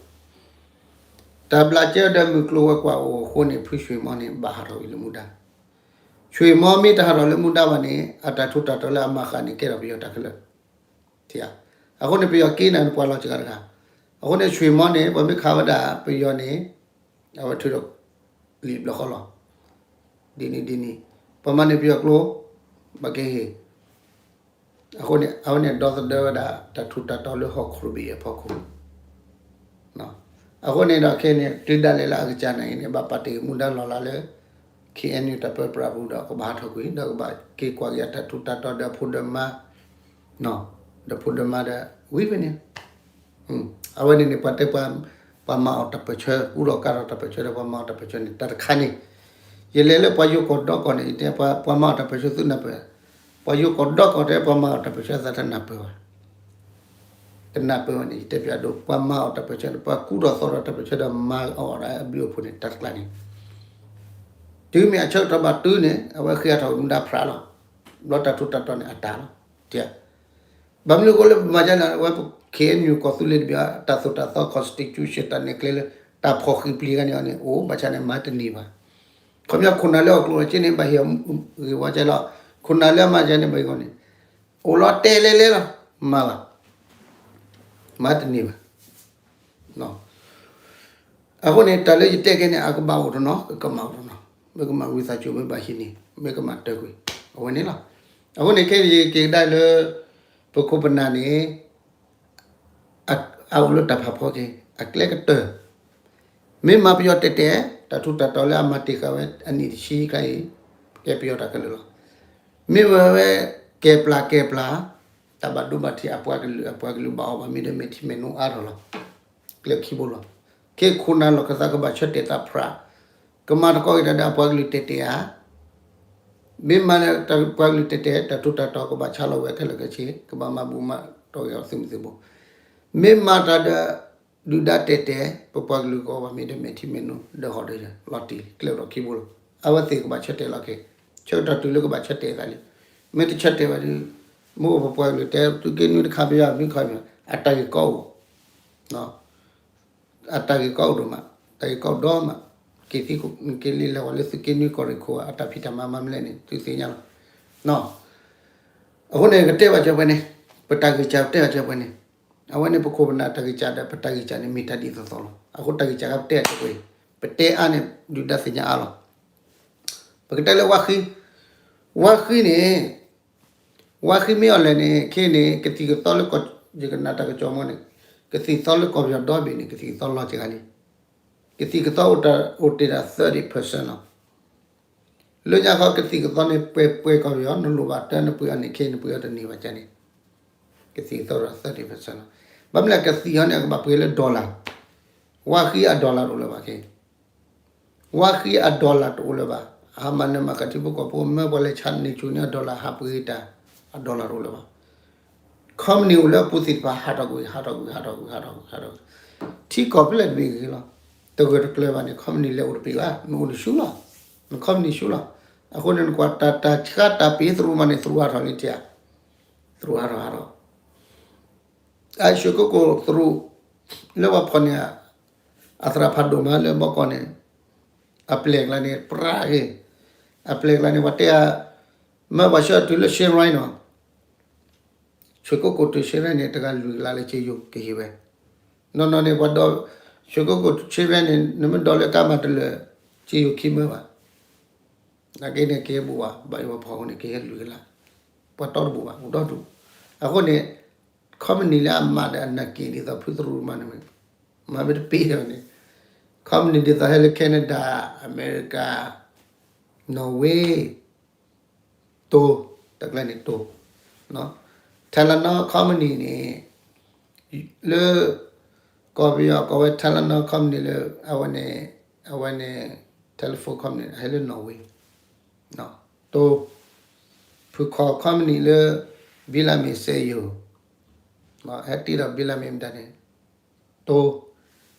တၢ်ဘျးကဲဒီးမုၢ်ကျိၤဝဲၤကွာ်အိၣ်အဃိန့ၣ် ဖုဆွ့ၣ်မီန့ၣ် ဘၣ်ဟးထီၣ်ဝံၤလၢမူဒါ, ဆွ့ၣ်မီမ့ၢ်တဟးထီၣ်လၢမူဒါဘၣ်န့ၣ် အတၢ်ထူးတၢ်တီၤလၢအမၤဃာ်န့ၣ် ကဲထီၣ်ပယီၤတၢ်ခဲလၢာ် အဃိန့ၣ် ပယီၤက့နၤန့ၣ် ပှၤလီၤစှၤတဂၤ, အဃိန့ၣ် ဆွ့ၣ်မီန့ၣ် ပှၤမ့ၢ်ခးဝဲဒၣ်ပယီၤန့ၣ်, အဝဲထုးထီၣ်လံာ်ဘျီဃီလီၤ, ဒ်န့ၣ်ဒ်န့ၣ်, ပှၤမၤန့ၢ်ပယီၤကျိ, ဘၣ်ကဟ့ၣ်, အဃိန့ၣ် အဝဲန့ၣ်ဒီသဒၢဝဲဒၣ် တၢ်ထူးတၢ်တီၤလၢဟီၣ်ခိၣ်ဘ့ၣ်အဖီခိၣ် အဃိန့ၣ်ဒီးခဲအံၤန့ၣ် တုၤဒၣ်လဲာ်လၢအကစၢ်နၤအံၤန့ၣ် ဘၣ်ပာ်တ့ၢ်မူဒါလီၤလးလၢ ခ့ၣ်အဲၣ်ယူၣ် တၢ်ပၢပြးပူၤဒီး ကဘၣ်ဟးထီၣ်ကွံာ် ဒီးကဘၣ်က့ၤကွၢ်က့ၤအတၢ်ထူးတၢ်တီၤဒီးအဖိဒီးမါ, ဒီးဖိဒီးမါဒီး ဝံၤဖဲန့ၣ်, အဝဲန့ၣ်န့ၣ် ပှၤတဲပှၤ, ပှၤမၤအီၣ်တၢ်ပၢၢ်ဆၢ ကူဒီးကၤထီၣ်တၢ်ပၢၢ်ဆၢဒီး ပှၤမၤအီၣ်တၢ်ပၢၢ်ဆၢန့ၣ် တၢ်တခါန့ၣ်, ယလဲၤလၢပှၤယိၤကီၢ်ဒီကီၢ်န့ၣ် ယတဲပှၤမၤအီၣ်တၢ်ပၢၢ်ဆၢသုနၢ်ပၢၢ်, ပှၤယိၤကီၢ်ဒီကီၢ်တဲ ပှၤမၤအီၣ်တၢ်ပၢၢ်ဆၢသးတနၢ်ပၢၢ်ဘၣ် တနၢ်ပၢၢ်ဘၣ်န့ၣ် ယတဲပျးဒိ ပှၤမၤအီၣ်တၢ်ပၢၢ်ဆၢဒီး ပှၤကူထီၣ်သီထီၣ်တၢ်ပၢၢ်ဆၢဒီးမၤအီၣ်ဒၣ်အဘျုးအဖှိၣ်န့ၣ် တၢ်တကျါန့ၣ်, တုၤမ့ၢ်အဆၢကတီၢ်ဘၣ်တုၤန့ၣ် အဝဲဃ့အထီၣ်မူဒါဖြးလီၤ, ဘျီတၢ်ထူးတၢ်တီၤန့ၣ်အတၢ်လီၤ, ဘၣ်မနုၤအဃိလၢပမၤဒ်န့ၣ် အဝဲ ခ့ၣ်အဲၣ်ယူၣ် ကီၢ်သူလ့ၤတဘ့ၣ် တၢ်သိၣ်တၢ်သီ constitution တၢ်နဲၣ်ကျဲလၢ တၢ်ဖီၣ်ဃံပျံၤဂၤန့ၣ်အီၤန့ၣ် အိၣ်ဘၣ်ဆၣ်န့ၣ် မၤတန့ၢ်ဘၣ်, ခီပညီခိၣ်နၢ်လၢအီၣ်ကျိၣ်လီၤက့န့ၣ် ဘၣ်ဟ့ၣ်အီၤဂ့ၢ်ဝီကဲလီၤ, ခိၣ်နၢ်လၢအမၤကဲန့ၣ် ဘၣ်ဟ့ၣ်အီၤန့ၣ် အိၣ်လီၤတဲာ်လဲၤလဲၤလီၤ, မၤဘၣ်, မၤတန့ၢ်ဘၣ်. အဃိန့ၣ် တၢ်လၢယတဲကဲန့ၣ် အကဘၣ်အိၣ်တနီၤ ကကမၣ်အိၣ်တနီၤ, မ့ၢ်ကမၣ်ဝံသးစူၤ မ့ၢ်ဘၣ်ဟံးန့ၢ် မ့ၢ်ကမၣ်တၢၢ်ကွံာ် အဝဲန့ၣ်လီၤ. အဃိန့ၣ် ခဲအံၤယက့ၤကဒါလၢ ပခိၣ်ပနၢ်န့ၣ် အအိၣ်လၢတၢ်ဖးဖီက့ၤ အကျဲကတၢၢ် မ့ၢ်မၤပယီၤတဲာ်တဲာ် တၢ်ထူးတၢ်တီၤလၢအမၤတ့ၢ်ဃာ်ဝဲအနံၣ်တဆံခါအံၤ ကဲပယီၤတၢ်ခဲလၢာ်လီၤ. မ့ၢ်ဝဲဝဲ ကဲပျးကဲပျး တၢ်ဘၣ်ဒိဘၣ်ထံးအပှၤကလုာ် အပှၤကလုာ်ဘၣ်အီၣ်ဘၣ်မ့ၢ်ဒီးမဲာ်ထံမဲာ်နိအါထီၣ်လီၤ. ကျဲခံဘိလီၤ. ခဲခိၣ်နၢ်လီၢ်ခၢၣ်သးကဘၣ်ဆၢတဲာ်သးဖြး ကမၤသကိးက့ၤတၢ်ဒီးအပှၤကလုာ်တဲာ်တဲာ်ဧါ မ့ၢ်မၤလၢပှၤကလုာ်တဲာ်တဲာ် တၢ်ထူးတၢ်တီၤကဘၣ်ဆါလီၤဝဲခဲလၢာ်ခဲဆ့ ကဘၣ်မၤဘူၣ်မၤတီၢ်က့ၤအီၤသုးမုၢ်သုးဘိ မ့ၢ်မၤတၢ်ဒီး ဒုၣ်ဒါတဲာ်တဲာ် ပပှၤကလုာ်ကအီၣ်ဘၣ်မ့ၢ်ဒီးမဲာ်ထံမဲာ်နိ ဒီးဟီၣ်ဒီးယၤ လီၤတံၢ်လံ ကျဲအိၣ်ထီၣ်ခံဘိလီၤ. အဝဲသ့ၣ်ကဘၣ်ဆၢတဲာ်လီၤက့ၤ ဆၢကတီၢ်တုၤလၢကဘၣ်ဆၢတဲာ်သးလံ. မ့ၢ်တဆၢတဲာ်ဘၣ်ဒီး မ့ၢ်အိၣ်ပပှၤကလုာ်တဲ သုးက့နွံတခါပယီၤ မ့ၢ်ခီပညီ အတၢ်ဂ့ၢ်ကီအိၣ် အတၢ်ဂ့ၢ်ကီအိၣ်ဒိၣ်မး တၢ်ဂ့ၢ်ကီအိၣ်ဒိၣ်မး. က့ၤသံ, က့ၤလံလဲၤဝဲလၢသုးက့နွံကီၢ်ရ့ၣ်ခိၣ် အတၢ်ဖံးတၢ်မၤမၤမလဲၣ်န့ၣ် သုသ့ၣ်ညါလီၤ. အဃိန့ၣ် ကတဲဘၣ်ကၢၤပှဲၤန့ၣ်, ပတၢ်ဂံၢ်စၢ်တဲဘၣ်ကၢၤပှဲၤန့ၣ်, အဝဲန့ၣ်ပခိၣ်ပနၢ်တၢ်ဂံၢ်စၢ်ဒီး ပတၢ်ဂံၢ်စၢ်န့ၣ် မ့ၢ်တၢ်ဒ်သိးသိးလီၤ. အဃိတၢ်ဂံၢ်စၢ်ခါပတဲအကၢၤပှဲၤ, ပတဲအါန့ၣ် ဒုၣ်ဒါသ့ၣ်ညါအါလီၤ. ပကတဲလၢဝါဃံ, ဝါဃံန့ၣ် ဝါဃံမ့ၢ်အီၤလဲၣ်န့ၣ် ခဲအံၤန့ၣ် ကသံၣ်ကသီလၢကီၢ်, ယကနၣ်တၢ်ကစီၣ်မ့ၢ်န့ၣ်, ကသံၣ်ကသီလၢကီၢ်ပယီၤဒီဘ့ၣ်န့ၣ် ကသံၣ်ကသီလီၤစှၤလံ. ကသံၣ်ကသီအိၣ်တ့ၢ်ဒၣ် thirty percent လီၤ. လၢညါခီကသံၣ်ကသီန့ၣ် ပှဲၤပှဲၤကီၢ်ပယီၤ နလိၣ်ဘၣ်တၢ်နပှ့ၤအီၤန့ၣ် ခဲအံၤနပှ့ၤအီၤတန့ၢ်ဘၣ်ကန့ၣ်, ကသံၣ်ကသီဒၣ် thirty percent လီၤ. ဘၣ်မနုၤလဲၣ်ကသံၣ်ဟီန့ၣ် အကဘၣ်ပှ့ၤလၢ dollar, ဝါဃံအ dollar တအိၣ်လၢၤဘၣ်ခဲ ဝါဃံအ dollar တအိၣ်လၢၤဘၣ်. အဟးမၤနၢၤမၤဃၣ်ထံဖိကီၢ်ဖိ မၢပှၤလဲၤဆါန့ၢ်ဆူၣ်န့ၢ်အ dollar ဟးပှ့ၤတၢ်, အ dollar တအိၣ်လၢၤဘၣ်. company အိၣ်လၢအပူၤသ့ၣ်တဖၣ် ဟးထီၣ်ကွံာ် ဟးထီၣ်ကွံာ် ဟးထီၣ်ကွံာ် ဟးထီၣ်ကွံာ်, ထံကီၢ်ဖဲလဲၣ်တဘ့ၣ်ဂ့ၤလီၤ. တဂၢၢ်တကျၢၤဘၣ်န့ၣ် company လဲၤအိၣ်တပ့ၢ်ဘၣ်, နအိၣ်နဆူၣ်လီၤ, န company ဆူၣ်လီၤ. အဃိန့ၣ် နကွၢ်တၢ်တၢ်ဆါတၢ်ပ့ၤသရူးမးန့ၣ် သရူးဟးထီၣ်လံထံဧါ, သရူးဟးထီၣ်ဟးထီၣ် အရွှေကုက္ကိုသရူး လၢပှၤဖီၣ်န့ၢ် အသရၣ်ဖးဒိၣ်မးလၢဘီကီၢ်န့ၣ် အပျဲၢ်ကျါန့ၣ် ပြးဂ့ၤ, အပျဲၢ်ကျါန့ၣ် ပှၤတဲအါ, မၢပှၤဆှၢတုၤလၢ Chiang Rai နီၤ, ရွှေကုက္ကိုတုၤ Chiang Rai န့ၣ် တဂၤလွံၢ်ကလးလၢကၠ့ယိၤကဟ့ၣ်ဝဲ, နီၢ်နီၢ်န့ၣ် ပှၤဒီး ရွှေကုက္ကို Chiang Rai န့ၣ် နမ့ၢ်ဒီးလၢကါမးတလၢာ် ကၠ့ယိၤခံမၢဘၣ် နာ်က့န့ၣ် ကဟဲဘူးဘၣ်, ဘၣ်ယိၣ်ဘၣ်ဖီၣ်အဃိန့ၣ် ကဟဲလွံၢ်ကလး, ပှၤတီတဘူးဘၣ် ဘူးဒီဒူၣ်. အဃိန့ၣ် company လၢအမၤဒီးအနၢ်က့ၤဒ်သိးဖုသရူးမးန့ၣ် မၤမ့ၢ်တပ့ၢ်ဒီးန့ၣ် company ဒ်သိးဟဲလၢ Canada, America, Norway, တိ, တၢ်ကျဲန့ၣ်တိ, Telenor company န့ၣ် လၢ ကီၢ်ပယီၤကိးဝဲ Telenor company လၢ အဝဲန့ၣ် အဝဲန့ၣ် telephone company ဟဲလၢ Norway, တိ, ဖုခီ company လၢ ဘံလၤမ့ၣ်စဲယိၤ, ဟဲတ့ဒီး ဘံလၤမ့ၣ်မတၤန့ၣ် တိ,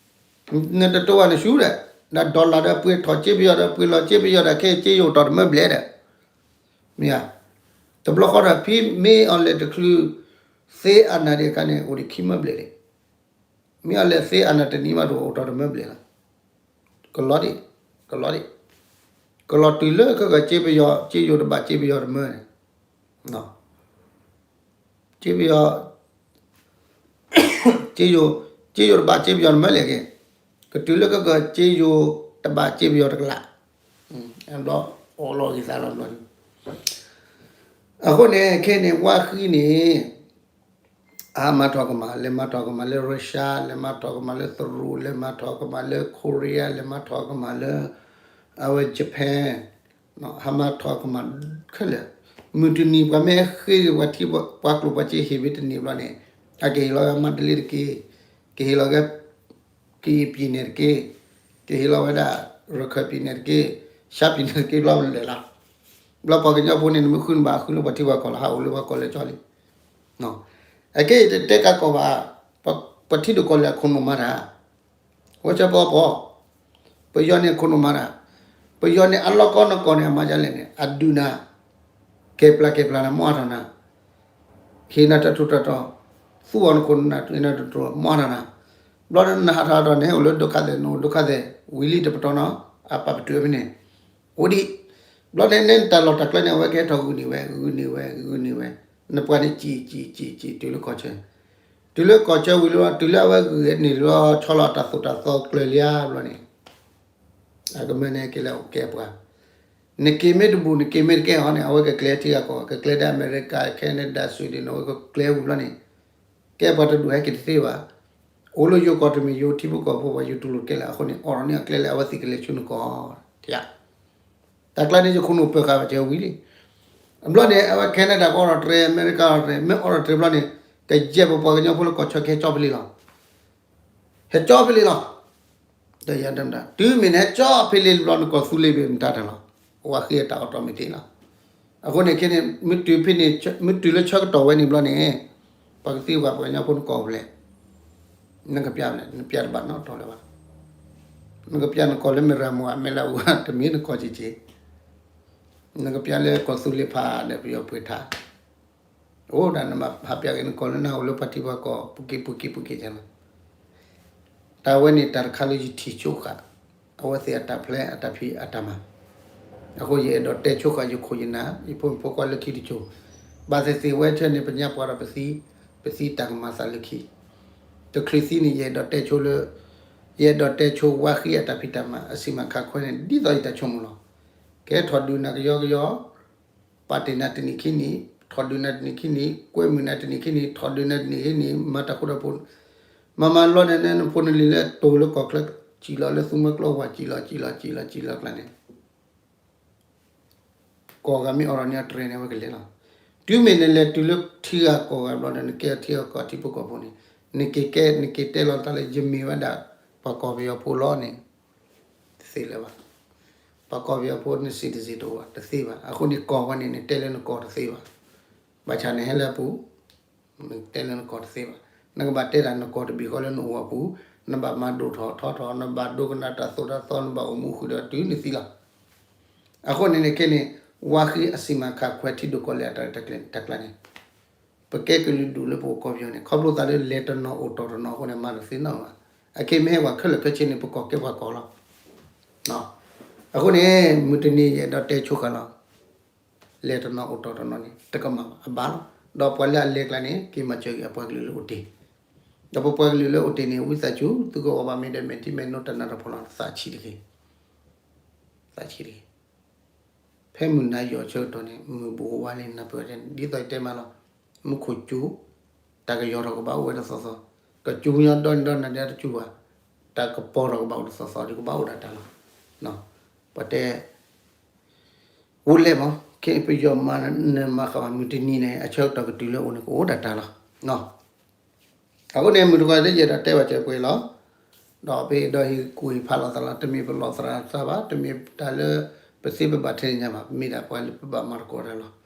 နတတိဘၣ်နဆူၣ်ဒီး ဒီး dollar ဒီးပှ့ၤထီၣ်ကၠ့ပယီၤဒီး ပှ့ၤလီၤကၠ့ပယီၤဒီး ခဲကၠ့ယိၤတီၢ်တမၢဘျဲၣ်ဒီး မ့ၢ်ဧါ, တဘျီဃီဒီး ဖဲမ့ၢ်အီၤလဲၤတချုး သ့အနၢ်ဒံးအခါန့ၣ် အိၣ်ဒံးခံမၢဘျဲၣ်လံ, မ့ၢ်အီၤလဲၤသ့အနၢ်တနံၤမးတအိၣ်တီၢ်တမၢဘျဲၣ်လီၤ, ကလီဒံး, ကလီဒံး, ကလီတုၤလၢခဲကၢၢ်ကၠ့ပယီၤ ကၠ့ယိၤတဘၣ်ကၠ့ပယီၤတမၢန့ၣ် ကၠ့ပယီၤ ကၠ့ယိၤ, ကၠ့ယိၤတဘၣ်ကၠ့ပယီၤတမၢလဲၣ်က့ၤ, ကတုၤလၢကကၢၢ်ကၠ့ယိၤတဘၣ်ကၠ့ပယီၤတကလး, ဘျီ အိၣ်လီၤဂ့ၤသးလီၤဘျီ, အဃိန့ၣ် ခဲန့ၣ် ဝါဃံန့ၣ် အမၤထီၣ်ကမၣ် လဲၤမၤထီၣ်ကမၣ်လၢ Russia, လဲၤမၤထီၣ်ကမၣ်လၢသရူး, လဲၤမၤထီၣ်ကမၣ်လၢ Korea, လဲၤမၤထီၣ်ကမၣ်လၢ အဝဲ Japan, ဟးမၤထီၣ်ကမၣ်ခဲလၢာ်, မုၢ်တနံၤပှၤမ့ၢ်ဟဲဃ့ပှၤထံ ပှၤကျိၣ်ပှၤစ့ဟ့ၣ်ဝဲတန့ၢ်ဘျီန့ၣ်, အကဟ့ၣ်လီၤဝဲမါတလ့တက့ၢ်, ကဟ့ၣ်လီၤဝဲ ကယံာ်ပံၤနဲၣ်တက့ၢ်, ကဟ့ၣ်လီၤဝဲဒၣ် ရခဲၣ်ပံၤနဲၣ်တက့ၢ်, ရှါပံၤနဲၣ်တက့ၢ် ဘျီလဲၤလီၤ, ဘျီပှၤကညီဖိန့ၣ် နမ့ၢ်ဃုနဘၣ်ဃုလၢပှၤထံပှၤကီၢ်လီၤ ဟးအိၣ်လၢပှၤကီၢ်လဲၢ်ကၠီလံ, အခဲအံၤတတဲကးကီၢ်ဘၣ်, ပှၤထံဒိၣ်ကီၢ်လဲၢ်အခိၣ်နူာ်မၤတၢ် ဝဲကၠီပီပီ, ပယီၤန့ၣ်အခိၣ်နူာ်မၤတၢ်, ပယီၤန့ၣ်အလီၢ်ကီနကီၢ်န့ၣ် အမၤဒ်လဲၣ်န့ၣ် အဒုးနၤ, ကဲပျၢ်ကဲပျၢ်နၤ မၤထီၣ်နၤ, ဟ့ၣ်နၤတၢ်ထူးတၢ်တီၤ, သူအီၤနခိၣ်နူာ် ဟ့ၣ်နၤတၢ်ထူး မၤထီၣ်နၤ, ဘျီနဟးထီၣ်ဒီးနဟဲအိၣ်လၢဒုက္ခသည် နအိၣ်ဒုက္ခသည် ဝံၤလံတပတီၢ်နီၤ, အပာ်ပတုာ်ဖဲန့ၣ်, အိၣ်ဒံး, ဘျီန့ၣ် နတၢ်လီၢ်တၢ်ကျဲန့ၣ် အဝဲကဟဲထီၣ်ဂုာ်န့ၢ်ဝဲ ဂုာ်န့ၢ်ဝဲ ဂုာ်န့ၢ်ဝဲ, နပှၤန့ၣ်စံၣ်စံၣ်စံၣ်စံၣ်တုၤလၢကီၢ်ဆၢ, တုၤလၢကီၢ်ဆၢဝံၤလီၤ တုၤလၢအဝဲဂုာ်န့ၢ်လီၤဆီလီၤတၢ်သိၣ်တၢ်သီကျၢၤလံဧါဘျီန့ၣ် အကမၢန့ၣ်က့ၤလၢကဲပှၤ, နက့ၤမ့ၢ်တဘူး နက့ၤမ့ၢ်တကဲဟီန့ၣ် အဝဲကကျဲထံဂၤကီၢ် ကကျဲဒၣ်အမဲရကၤ Canada Sweden န့ၣ် အဝဲကကျဲဝံၤဘျီန့ၣ်, ကဲပှၤတဒူၣ်ဟဲက့ၤတသ့ဘၣ်, အိၣ်လၢယိၤကီၢ်တမ့ၢ်ယိၤထံဖိကီၢ်ဖိဘၣ် ယိၤတူၢ်လိာ်ကဲလၢအဃိန့ၣ် အိးထီၣ်န့ၢ်အကျဲလၢအဝဲသ့ၣ်ကလဲၤဆူနကီၢ်, တၢ်ကျါန့ၣ် ယခိၣ်နူာ်ပၢၤဃာ်ဘၣ်ကဲဝံၤလံ, ဘျီန့ၣ် အဝဲ Canada ကအိးထီၣ်တြဲၤ အမဲရကၤအိးထီၣ်တြဲၤ မ့ၢ်အိးထီၣ်တြဲၤဘျီန့ၣ် ကယဲၢ်ပပှၤကညီဖိလၢကီၢ်ဆၢကဟဲကၠီဖဲလံလီၤ ဟဲကၠီဖဲလံလီၤ. ဒီးယၤဒၣ်မတၤ တုၤမ့ၢ်နဟဲကၠီဖဲလံဘျီ နကီၢ်သူလ့ၤဘ့ၣ်မတၤတၢ်လီၤ. ဝဲဃ့အတၢ်အိးထီၣ်မ့ၢ်တ့ၢ်လီၤ. အဃိန့ၣ်ခဲန့ၣ် မ့ၢ်တုၤဖဲန့ၣ် မ့ၢ်တုၤလၢဆၢကတီၢ်ဝဲန့ၣ်ဘျီန့ၣ် ပှၤကသံကွၢ်ပှၤကညီဖိနကီၢ်ဖဲလဲၣ်. နကပျၢ်လဲၣ် နပျၢ်တဘၣ်နီတတီၤလၢၤဘၣ်. နကပျၢ်နကီၢ်လၢမ့ၢ်ရၤမုၢ်အမဲလၢအူ တမ့ၢ်နကီၢ်က့ၤက့ၤ နကပျၢ်လၢကီၢ်သူလ့ၤဖးဒီးပယီၤပှ့ၤထါ အိၣ်ဒၣ်နမ့ၢ်ဟးပျၢ်က့ၤနကီၢ်လၢနအိၣ်လၢပှၤထံပှၤကီၢ် ပူၤက့ၤပူၤက့ၤပူၤက့ၤကလီၤ. တၢ်ဝဲန့ၣ်တၢ်တခါလၢယထံၣ်ဆိဃာ်, အဝဲသ့ၣ်အတၢ်ဖျဲအတၢ်ဖံးအတၢ်မၤ. အဃိယအဲၣ်ဒိးတဲဆိဃာ်ယခိၣ်ယနၢ် ယဖိမုၣ်ဖိခွါလၢခံတစိၤ, ဘၣ်သ့ၣ်သ့ၣ်ဝဲထဲန့ၣ် ပညါပှၤဒီးပသံ, ပသံတၢ်ကမၤသးလၢခံ တချုးသံန့ၣ် ယအဲၣ်ဒိးတဲဆိလၢ, ယအဲၣ်ဒိးတဲဆိဝါဃံအတၢ်ဖံးတၢ်မၤ အစံၣ်မၤခးခွဲန့ၣ် ဒ်သိးယတၢ်ဆိကမိၣ်လီၤ. ကဲထီၣ်ဒုးနၤကယီကယီ, ပာ်တ့ၢ်နၤတနံၣ်ခံနံၣ်, ထီၣ်ဒုးနၤတနံၣ်ခံနံၣ်, ကွဲမုာ်နၤတနံၣ်ခံနံၣ်, ထီၣ်ဒုးနၤတနံၣ်ခံနံၣ်, မၤတၢ်ဃူတၢ်ဖိး, မၤမၤလီၤန့ၣ် နဖိနလံၤလၢတိၤလၢကီၢ်ချၢ, စံၣ်လီၤလၢသူမွဲကျိဝါ, စံၣ်လီၤ စံၣ်လီၤ စံၣ်လီၤ စံၣ်လီၤကျါန့ၣ် ကီၢ်ဂၤမ့ၢ်အိးထီၣ်န့ၢ်အီၤတြဲၤန့ၣ် အဝဲကလဲၤလီၤ. တုၤမ့ၢ်နလဲၤတုၤလၢထံဂၤကီၢ်ဂၤဘျီဒီး နကဲထံဂၤကီၢ်ထံဖိကီၢ်ဖိန့ၣ်, နက့ၤကဲ နက့ၤတဲလီၤတၢ်လၢယမ့ၢ်ဝဲဒၣ် ပှၤကီၢ်ပယီၤဖိလီၤန့ၣ်, တသ့လၢၤဘၣ်. ပှၤကီၢ်ပယီၤဖိန့ၣ် citizen တအိၣ်ဘၣ်, တသ့ဘၣ်. အဃိန့ၣ် ကီၢ်ဝဲန့ၣ် နတဲလၢနကီၢ်တသ့ဘၣ်. ဘၣ်ဆၣ်နဟဲလၢအပူၤ နတဲလၢနကီၢ်တသ့ဘၣ်. နကဘၣ်တဲတၢ်နကီၢ်တဘ့ၣ်ဃီလၢနအိၣ်အပူၤ, နဘၣ်မၤဒိၣ်ထီၣ်ထီထီၣ်, နဘၣ်ဒိကနၣ်တၢ်သိၣ်တၢ်သီ, နဘၣ်အိၣ်မူဃုာ်ဒီးတုၤနသံလီၤ. အဃိန့ၣ်န့ၣ်ခဲန့ၣ်, ဝါဃံအစံၣ်မၤခးခွဲထံဒိၣ်ကီၢ်လဲၢ်အတၢ်ရဲၣ်တၢ်ကျဲၤန့ၣ်, ပကဲကလုာ်ဒူၣ်လၢပအိၣ်ကီၢ်ပယီၤန့ၣ် ခီဖျိသးလၢလဲၤတနီၤအိၣ်တီၢ်တနီၤအဃိန့ၣ် မၤတသ့နီတဂၤဘၣ်. အခဲမ့ၢ်ဟဲဝဲခဲလၢာ်ခဲဆ့န့ၣ် ပကီၢ်ကဲပှၤကီၢ်လီၤ. အဃိန့ၣ် မုၢ်တနံၤယအဲၣ်ဒိးတဲဆိဃာ်လီၤ. လဲၤတနီၤအိၣ်တီၢ်တနီၤန့ၣ် တကမၣ်ဘၣ်, အဘၣ်လီၤ. ဒီးပှၤလၢအလဲၤကျါန့ၣ် က့ၤမၤစၢၤက့ၤအပှၤကလုာ်လၢအိၣ်တ့ၢ်, ဒီးပပှၤကလုာ်လၢအိၣ်တ့ၢ်န့ၣ် ဝံသးစူၤ သုကအိၣ်ဘၣ်မ့ၢ်ဒီးမဲာ်ထံမဲာ်နိတၢ်နးတၢ်ဖှီၣ်လီၤ. သးဆံးတဂ့ၤ, သးဆံးတဂ့ၤ. ဖဲမုၢ်နၤယီၤဆၢကတီၢ်န့ၣ် မုၢ်ဘူးဝါလံနၢ်ပၢၢ်ဝဲဒၣ်န့ၣ် ဒ်သိးယတဲမးလီၤ. မူခိၣ်စူၤ, တၢ်ကယီၤထီၣ်ကဘၣ်အိၣ်ဝဲဒၣ်သီသီ, ကစူၤညီဒီနံၤဒီနၤဒ်တစူၤဘၣ်, တၢ်ကပီၤထီၣ်ကဘၣ်အိၣ်ဒၣ်သီသီဒီးကဘၣ်အိၣ်ဒၣ်တၢ်လီၤ. ပတဲ ဝူလဲၣ်မး ခဲအံၤပယီၤမၤနၢၤမၤဃၣ်မး မုၢ်တနံၤန့ၣ် အဆၢကတီၢ်ကတုၤလၢအအိၣ်န့ၣ် ကအိၣ်ဒၣ်တၢ်လီၤ. အဃိန့ၣ် မုၢ်တဂီၤလၢယအဲၣ်ဒိးတဲဘၣ်စၢၤပှဲၤလီၤ. ဒီးပအဲၣ်ဒိးဟ့ၣ်ကူၣ်ဟ့ၣ်ဖးလိာ်သးလီၤ. တမ့ၢ်ပလီၢ်သရၣ်သးဘၣ်, တမ့ၢ်တၢ်လၢပသ့ပဘၣ်ထဲန့ၣ်ညါဘၣ်, မ့ၢ်ဒၣ်ပှၤလၢပဘၣ်မၤသကိးတၢ်လီၤ.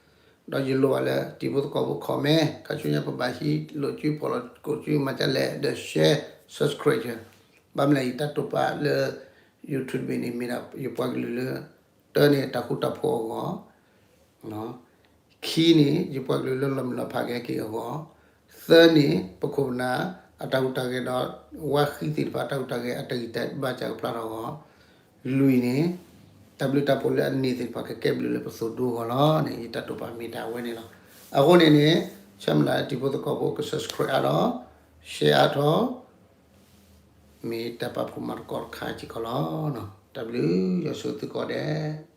ဒီးယလိၣ်ဘၣ်လၢတံၤဖိသကိးဖိ comment ခါဆူညါ ပဘၣ်ဟံးလိာ်စုဖီၣ်လိာ်ကိးစု မၤဒ်လဲၣ်ဒီး share, subscribe ဘၣ်မနုၤလဲၣ် ယတၢ်တိာ်ပာ်လၢ YouTube န့ၣ် မ့ၢ်ဒၣ်ယပှၤကလုာ်လၢ တၢန့ၣ်တၢ်ဃူတၢ်ဖိးအဂီၢ်, ခံန့ၣ် ယပှၤကလုာ်လၢလီၤမုၢ်လီၤဖးကဟဲက့ၤအဂီၢ်, သၢန့ၣ် ပခိၣ်ပနၢ်အတၢ်ဟူးတၢ်ဂဲၤဒီး ဝါဃံသ့ၣ်တဖၣ်အတၢ်ဟူးတၢ်ဂဲၤ အတၢ်ဂံၢ်တၢ်ဘါစၢ်ကဖျါထီၣ်အဂီၢ်, လွံၢ်န့ၣ် တၢ်ဘျုးတၢ်ဖှိၣ်လၢအန့ၢ်သ့ၣ်တဖၣ်ကကဲဘျုးလၢပသိၣ်ဒူအဂီၢ်လီၤန့ၣ် ယတၢ်တိာ်ပာ်မ့ၢ်တၢ်အဝဲန့ၣ်လီၤ. အဃိန့ၣ်န့ၣ် ဆၢမုၢ်လၢ်တံၤဖိသကိးဖိက subscribe အါဒီး share အါထီၣ် မ့ၢ်တၢ်ပာ်ဖှိၣ်မၤသကိးတခါစ့ၢ်ကီးလီၤ. တၢ်ဘျုးယွၤဆိၣ်ဂ့ၤသုကိးဂၤဒဲး